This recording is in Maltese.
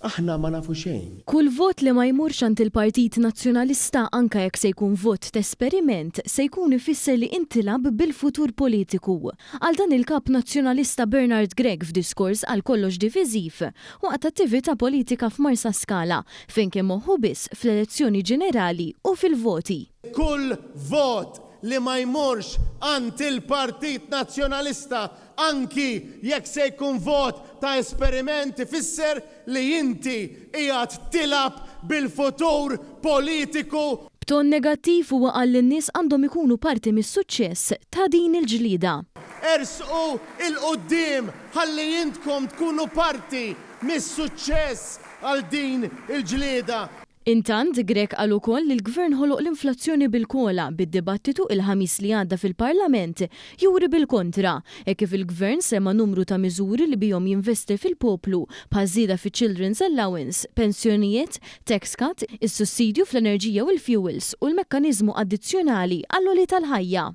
Aħna ma nafu xejn. Kull vot li ma jmurx għand il-Partit Nazzjonalista anke jekk se jkun vot t'esperiment se jkun ifisser li intilgħab bil-futur politiku. Qal dan il-Kap Nazzjonalista Bernard Grech f'diskors għal kollox diviżiv waqt attività politika f'Marsaskala fejn kien moħħu biss fl-elezzjoni ġenerali u fil-voti. Kull vot li ma jmurx għand il-Partit Nazzjonalista anki jekk se jkun vot ta' esperiment ifisser li inti qiegħed tilgħab bil-futur politiku. B'ton negattiv huwa qal li n-nies għandhom ikunu parti mis-suċċess ta' din il-ġlieda. Ersqu 'l quddiem ħalli intkom tkunu parti mis-suċċess għal din il-ġlieda. Intant, Grech qal ukoll li l-Gvern ħoloq l-inflazzjoni bil-COLA, bid-dibattitu il-Ħamis li għadda fil-Parlament juri bil-kontra, hekk kif il-Gvern semma numru ta' miżuri li bihom jinvesti fil-poplu bħaż-żieda fiċ-Children's Allowance, pensjonijiet, tax cut, is-sussidju fl-enerġija u l-fuels u l-mekkaniżmu addizzjonali għall-għoli tal-ħajja.